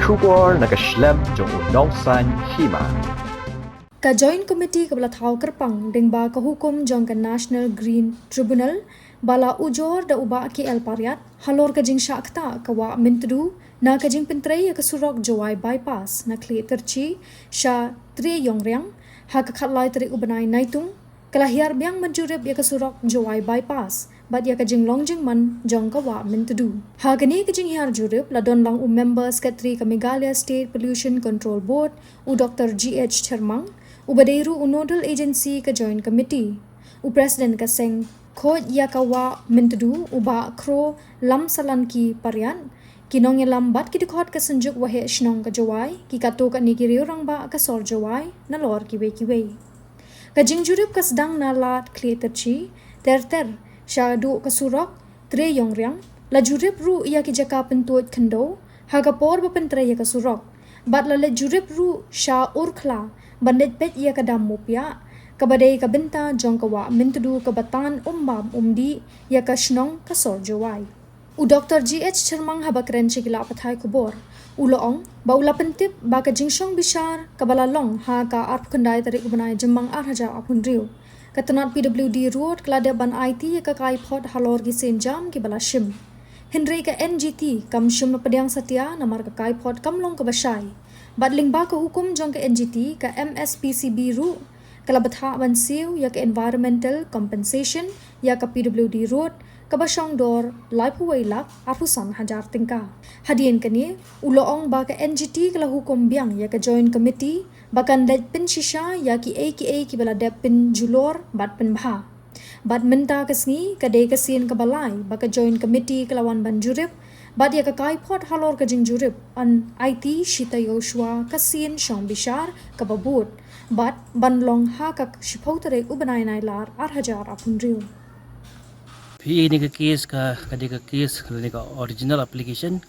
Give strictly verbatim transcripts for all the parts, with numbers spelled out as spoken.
Khubor na ka shlem jong u nongsaiñ hima. Ka Joint Committee kaba la thaw kyrpang lyngba ka hukum jong ka National Green Tribunal ba la ujor da u Bah K L Pariat halor ka jingshah ktah ka Wah Myntdu na ka jingpyntrei ïa ka surok Jowai Bypass na Khlieh Tyrchi sha Triangle Riang ha ka khatlai tarik u bnai Naitung, ka la hiar biang ban jurip ïa ka surok Jowai Bypass bad ïa ka jinglong jingman jong ka Wah Myntdu. Ha kane ka jinghiar jurip la don lang u Member Secretary ka Meghalaya State Pollution Control Board, u Doctor G H Chyrmang, uba dei ruh u Nodal Agency ka Joint Committee, u President ka Seng Khot ïa ka Wah Myntdu, u Bah Khro Lamsalanki Pariat, ki nongïalam bad ki dkhot ka Synjuk Waheh Shnong ka Jowai, ki katto katne ki riew rangbah ka sor Jowai, nalor kiwei kiwei. Ka jingjurip ka sdang na Lad Khlieh Tyrchi, ter ter shaduh ka surok Triangle Riang, la jurip ruh ïa ki jaka pyntuid khyndew ha ka por ba pyntrei ïa ka surok, bad la leit jurip ruh sha Urkhla ban leit peit ïa ka dam Mupiah, kaba dei ka bynta jong ka Wah Myntdu kaba tan um bam um dih ïa ka shnong ka sor Jowai. U Doctor G H Chyrmang haba kren sha ki lad pathai khubor u la ong ba u la pyntip ba ka jingshong bishar kaba la long ha ka arphew khyndai tarik u bnai Jymmang ar hajar arphew hynriew, ka tnat P W D Road ka la dep ban aiti ïa ka kaiphod halor ki sienjam kiba la shim. Hynrei ka N G T kam shym la pdiang satia namar ka kaiphod kam long kaba shai. Bad lyngba ka hukum jong ka N G T, ka M S P C B ruh ka la bthah ban siew ïa ka Environmental Compensation ïa ka P W D Road kaba shong dor laiphew wei lak arphew san hajar tyngka. Hadien kane u la ong ba ka N G T ka la hukum biang ïa ka Joint Committee ba kan leit pynshisha ïa kiei kiei kiba la dep pynjulor bad pynbha. Bad mynta ka sngi ka dei ka sien kaba lai ba ka Joint Committee ka la wan ban jurip bad ïa ka kaiphod halor ka jingjurip yn aiti shi taïew shuwa ka sien shong bishar kaba bud bad ban long ha ka shiphew tarik u bnai Nailar ar hajar arphew hynriew. Phi i ne ka case ka, ka dei ka case lane ka original application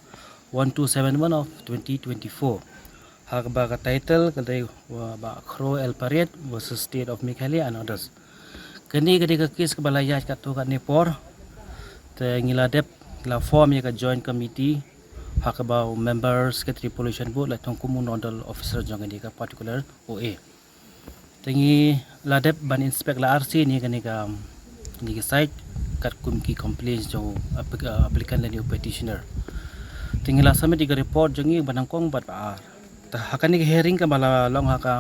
one two seven one of twenty twenty-four. Ha kaba ka title ka dei, uh, Bah Khro L Pariat versus State of Meghalaya and others. Kane ka dei ka case kaba la ïaid katto katne por. Te ngi la dep, la form ïa ka joint committee ha kaba u member secretary Pollution Board la thung kum u nodal officer jong kane ka particular O A. Te ngi la dep ban inspect la arsien ïa kane ka, kane ka site katkum ki complaints jong u applic-, uh, applicant lane u petitioner. Te ngi la submit ïa ka report jong ngi ba nyngkong bad ba ar. Te ha kane ka hearing kaba la long ha ka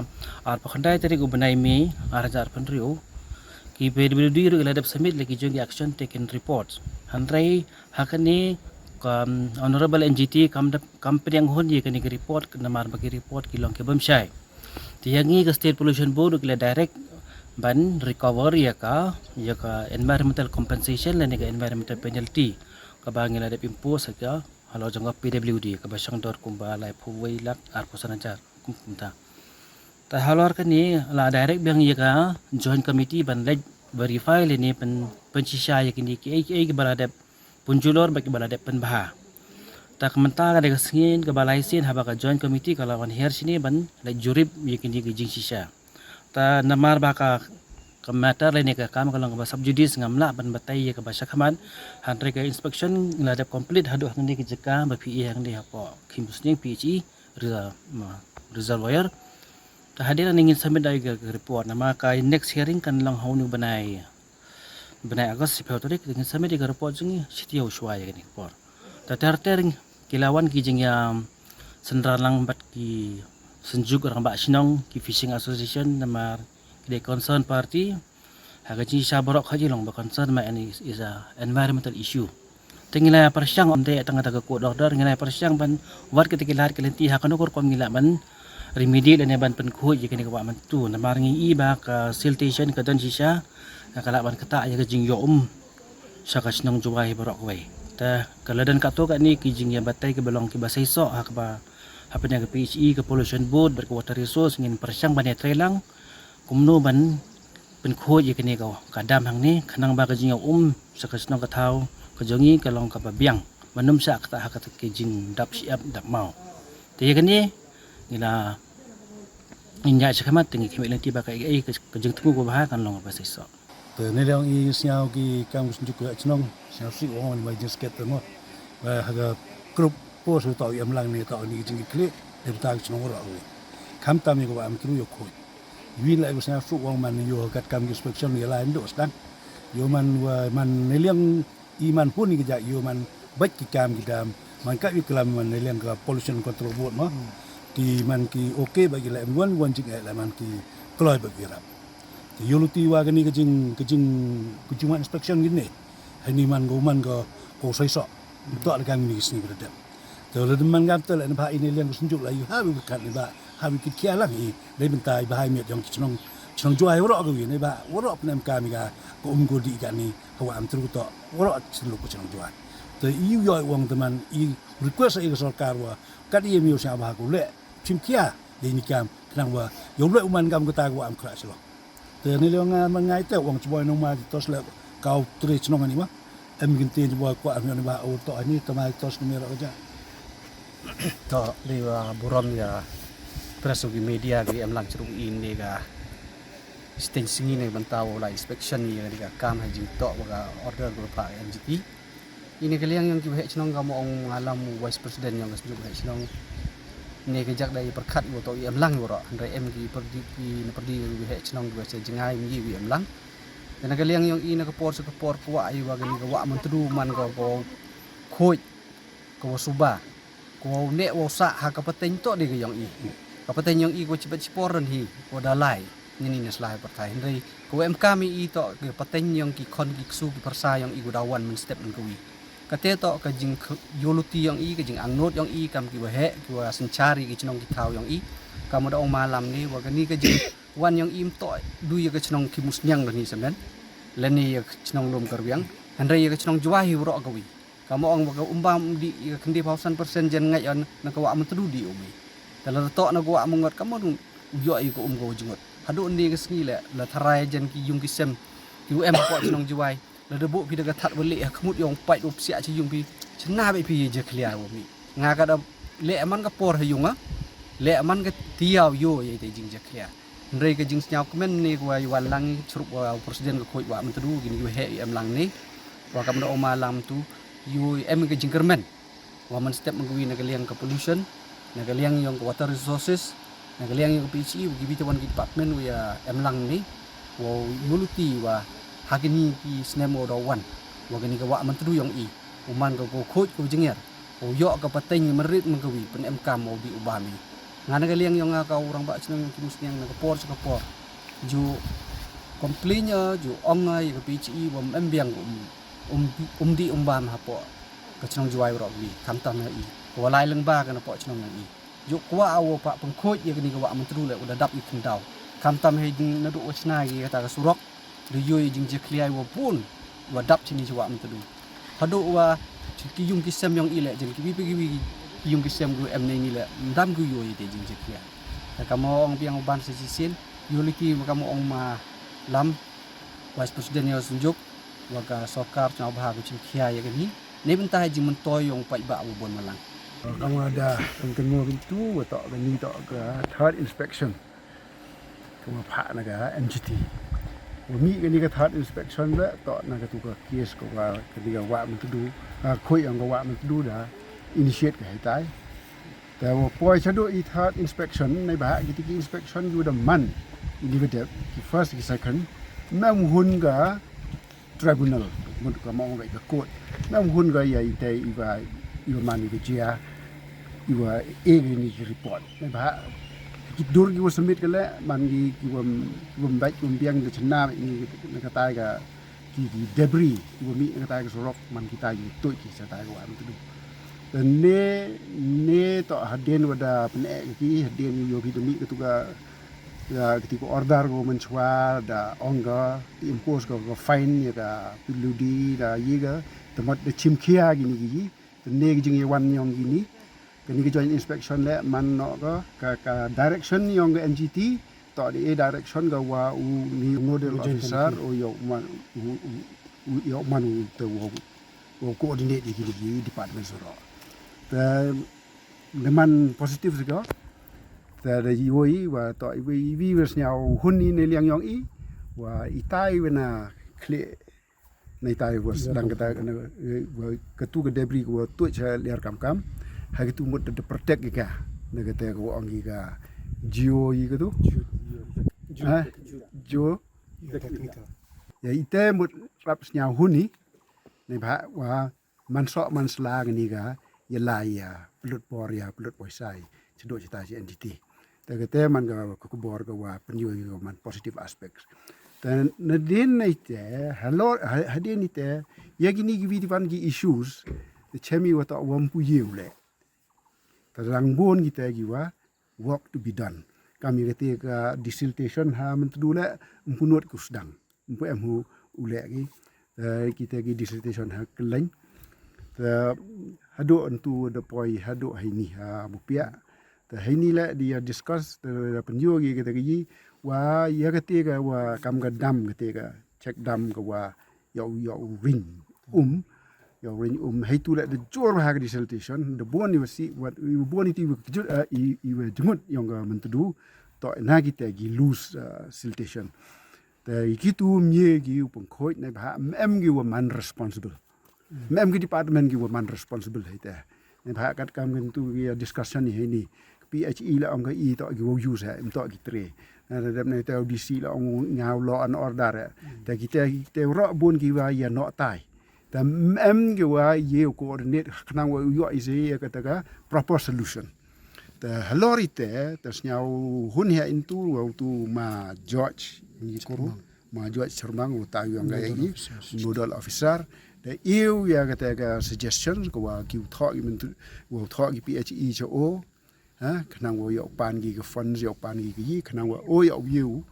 arphew khyndai tarik u bnai May ar hajar arphew hynriew, ki P W D ruh ki la dep submit la ki jong ki action taken reports. Hynrei ha kane ka, um, Honorable N G T kam dep, kam pdiang hun ïa kane ka report namar ba ki report ki long ki bym shai. Te ïa ngi ka State Pollution Board ki la direct ban recover ïa ka, ïa ka environmental compensation lane ka environmental penalty kaba ngi la dep impose ha ka halor jong ka P W D kaba shong dor kumba laiphew wei lak arphew san hajar kum kumta. Te halor kane la direct biang ïa ka joint committee ban leit verify lane pyn, pynshisha ïa kine kiei kiei kiba la dep pynjulor bad kiba la dep pynbha. Te ka mynta ka dei ka sngi kaba lai sien haba ka joint committee ka la wan hiar shane ban leit jurip ïa kine ki jingshisha. Te namar ba ka, ka matter lane ka kam ka long kaba sub judice ngam lah ban batai ïa kaba shakhmat. Hynrei ka inspection la dep complete haduh hangne ka jaka ba phi i hangne hapoh Khimusniang P H E re-, ma, reservoir. Te hadien nangta ngin submit da ïa ka report namar ka next hearing kan long ha une u bnai, bnai August shiphew tarik, ngin submit ïa ka report jong ngi shi taïew shuwa ïa kane ka por. Te ter ter ki la wan ki jingïa synran lang bad ki synjuk rangbah shnong, ki fishing association namar ki dei concern party. Ha ka jingshisha baroh ka jinglong ba concern ma is, is a environmental issue. Te ngi la pyrshang ym dei tang da ka court order, ngi la pyrshang ban wad kita ki lad ki lynti ha kano ka rukom ngi lah ban remedy lane ban pynkhuid ïa kane ka Wah Myntdu namar ngi i ba ka siltation ka don shisha ka lah ban ktah ïa ka jingïoh um sha ka shnong Jowai baroh kawei. Te ka la don katto katne ki jingïabatai kiba long kiba seisoh ha kaba hapdeng ka P H E, ka Pollution Board bad ka Water Resource ngin pyrshang ban ïatreilang kumno ban pynkhuid ïa kane ka, ka dam hangne khnang ba ka jingïoh um sha ka shnong ka thaw ka jong ngi ka long kaba biang ban ym shah ktah ha kata ka jingdap shyiap dap maw. Te ïa kane ngi la, ngin ïaid shakhmat te ngi khmih lynti ba kaei kaei ka, ka jingthmu kaba bha kan long kaba seisoh. Te ne dang i sñiaw ki kam ka synjuk ka shnong, sñiaw sih ong ni ba jingskhet te mo. Ba ha ka group Ko su to em lang ne to ni jing klik dem ta shnong ro. Kam tam ko am tru yo ko. Win la ko sna su wang man yo kat kam inspection ni la ndo sdang. Yo man wa man ne liang i man pun ni ja yo man bait ki kam ki dam. Man ka wi klam man ne liang ka pollution control board ma. Ki man ki okay ba ki la em wan wan jing eh la man ki kloi ba ki rap. Te yo luti wa kani ka jing ka jing ka jing inspection gini. Hani man go man go ko sai so. To la kan ni sni ba dep. Te la man gam te la ni ba ini liang ko sunjuk la yu ha bi kat ni ba ha bi kit kia lang i. Dai bentai ba hai miet jong ki chnong chnong juai waro ko wi ni ba waro pnem ka mi ga ko um go di ka ni ha wa am tru to waro chnong ko chnong juai. Te i yo wang te man i request i ka sorkar wa kat i mi sha ba ko le chim kia de ni kam khnang wa yo le uman gam ko ta ko am khra slo. Te ni leo nga man ngai te wang chiboi nong ma tos le kau tre chnong ani ma. Em gin tin chiboi kwa am ni ba o to ani to ma tos ni ro ja. To le wa burom ya press ki media ki em lang chru in ni ga sting singi ni ban ta wa la inspection ni ga kam ha jing to wa ga order ko pa M G T. Ini ka liang yong ki waheh chnong ka mo ong alam vice president yong ka shnong waheh chnong. Ne ka jak da i perkhat i wato i em lang i waro hynrei em ki perdi ki na perdi ki waheh chnong ki waheh jngai mi ki em lang. Dan ka liang yong i na ka por sa ka por kwah i wa ka ni ka wah mentru man ka ko khoj ka wa suba. Ko ne wa sa ha ka pateng to de ka yong i. Ka pateng yong i ko chibat chipor dan hi ko dalai. Ngini ne slah pertai hynrei ko em kami i to ka pateng yong ki khon ki ksu ki persa yong i ko dawan men step men kawi. Kate to ka jing yoluti yong i ka jing angnot yong i kam ki waheh ki wa senchari ki chnong ki thaw yong i. Kam da ong malam ni wa kani ka jing wan yong i mto du ya ka chnong ki musnyang dan hi semen. Leni ya ka chnong lum karwiang hynrei ya ka chnong juai hi waro kawi. Kam ong ba ka umbam di ya ka khndi phausan persen jen ngai on na ka wa mentru di umi. Te la to na ka wa mengot kam ong yo i ka um ka jingot. Hadu ni ka sngi le la tharai jen ki yung ki sem ki u em ko chnong juai. La da bu pi da ka that wali ha khmut yong pait u psiak chi yung pi chna be pi je khlia wa mi. Nga ka da le man ka por ha yung a le man ka tiaw yo ye te jing je khlia. Hynrei ka jing snyaw kmen ni ko wa wan lang chrup wa president ka khoj wa mentru gini wa he em lang ni. Wa kam da oma lam tu yu em ka jing kermen. Wa man step man ka wi na ka liang ka pollution na ka liang yong ka water resources na ka liang yong ka P H E wa ki bi te wan ki department wa ya em lang ni. Wa yoluti wa ha kini ki snem wa da wan wa kini ka wa mentru yong i. U man ka ko khoj ko jinger. U yo ka pateng merit man ka wi pen em kam wa bi u ba mi. Nga na ka liang yong nga ka urang ba chnong yong ki musniang na ka por cha ka por. Ju complain ya ju ong nga ya ka P H E wa em biang um um di um bam hapo. Ka chnong juai rok wi kam tam na i. Ko lai leng ba ka na po chnong na i. Ju kwa awo pa pengkhoj ya kani ka wa mentru le u da dap i khyndaw. Kam tam he jing na du wa chna ya ka ta ka surok. Da yoi jing je khliai wa pun wa dap chini je wa mentru. Hadu wa ki yung ki sem yong i le jen ki bi ki bi ki yung ki sem gu em nei ni le ndam gu yoi te jing je khliai. Ka mo ong biang ban sa jisin yoliti ma ka mo ong ma lam vice president ya sunjuk wa ka sorkar chna bha ku chin khia ya kani. Nei bynta ha jing mentoi yong paidbah wa bon malang. Ka mo da kan kan mo bintu wa to kani to ka third inspection. Ka mo pha na ka M G T. Wa mi kani ka third inspection ba to na ka tu ka case ko ka kani ka wa mentru. Ka khoi ang ka wa mentru da initiate ka hitai. Te wa poi cha do i third inspection nei ba ki ti ki inspection yu da man. Ini ba dep ki first ki second. Nam hun ka tribunal mut ka mong ka court. Nam hun ka ya i te i ba i ba man i ba jia i ba e ni ki report. Ba ki dur ki wa submit ka le man ki ki wa ki wa mbak ki wa biang de chna ni na ka tai ka ki ki debris ki wa mi na ka tai ka surok man ki tai ki tu ki sa tai ka wa tu. Ne ne to haden wa da pne ki haden yo ki mi ka tu ka ya kiti ko order ko menchwa da ong ka ti impose ko ko fine ya ka piludi da yi ka temot da chim khia gini gini. Te ne ki jing ye wan yong gini kani ka joint inspection le man no ka ka ka direction yong ka M G T to di e direction ka wa u ni nodal officer o yo man u u yo man u te wo wo coordinate gini gini department soro. Te de man positive siko. Te da yoi wa to iwi iwi wa snya hun ni ne liang yong i wa itai wa na kle na itai wa sedang kata na wa katu ka debris wa tu cha liar kam kam. Ha kitu mut da protect ïa ka. Na kata ka ong ïa ka geo ïa ka tu. Ha? Geo. Ïa ite mut rap sñiaw hun i. Neibhah wa man soh man sla kani ka ïa la ïa pynlut por ïa pynlut poisa i. Chadok chita chi N G T. Te kata man ka khubor ka wa pynïoh ïa ka man positive aspects. Te nadien na ite halor hadien ite ïa kini ki wi wan ki issues. Te chem i wa toh wa ym pu ïew leh. Te dang bun kita ki wa work to be done. Kam ïa kata ka desiltation ha Myntdu leh ym pu nud ku sdang. Ym pu em hu u leh ki. Te kita ki desiltation ha Kylleng. Te haduh ntu da poi haduh haini ha Bupiah. Te haini leh di ïa discuss te da pynïoh ki kata ki wa ïa kata ka wa kam ka dam kata ka check dam ka wa ïa u ïa u ring um ïa u ring um hei tu leh da jur ha ka desiltation da bun i wa si wat i bun i ti wa kjut i wa jngut ïong ka Myntdu to na kita ki loose siltation. Te i kitu mye ki u pengkhoit na ba em ki wa man responsible. Mem ki department ki wa man responsible hei te. Ne ba kat kam kin tu ki discussion ni hei ni. P H E la ong ka i to ki wa use hei, to ki tre. Na da ne te D C la ong ngaw law and order. Te ki te te ro bun ki wa ya no tai. Te mem ki wa ye coordinate khnang wa yo i se ya ka ta ka proper solution. Te halor ite te sñiaw hun hei intu wa tu ma George ni kuru. Ma George Sharma u ta ïong ga i nodal officer. Te iu ya kata ka suggestion ko wa ki u thoh ki mentu wa u thoh ki P H E cha o. Ha khnang wa ïoh pan ki ka funds ïoh pan ki ka yi khnang wa o ïoh ïu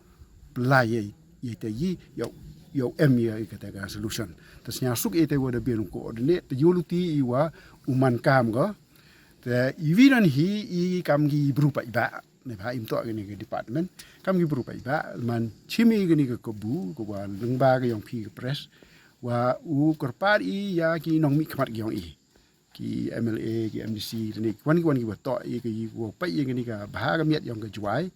pla ye ye te yi ïoh ïoh em ye kata ka solution. Te sñiaw suk ite wa da bien coordinate te yu luti i wa u man kam ga. Te i wi nan hi i kam ki bru pa i ba. Ne ba im to kani ka department kam ki bru pa i ba man chimi kani ka kabu ko wa lengba ka yong phi ka press wa u kyrpad i ya ki nong mi khmat ki yong i ki M L A ki M D C ne wan ki wan ki wa to i ka i wa pa i kani ka ba ka miat yong ka Jwai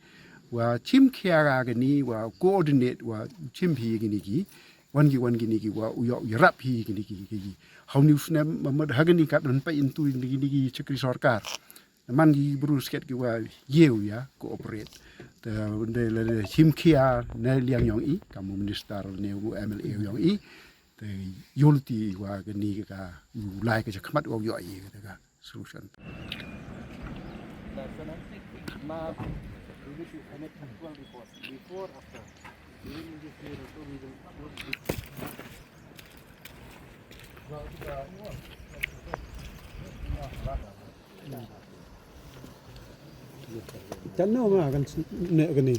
wa chim khia ka kani wa coordinate wa chim phi kani ki wan ki wan kini ki wa u yo yarap hi kini ki ki hau ni usnem ma ma ha kani kat man pa intu kini ki chakri sorkar. Man ki bru sket ki wa yeu ya cooperate. Te de le chim khia ne liang yong i kam u minister ne u M L A yong i. Te yulti wa kani ka u lai ka chakmat wa yo i ka solution. Tano ma kan ne kani.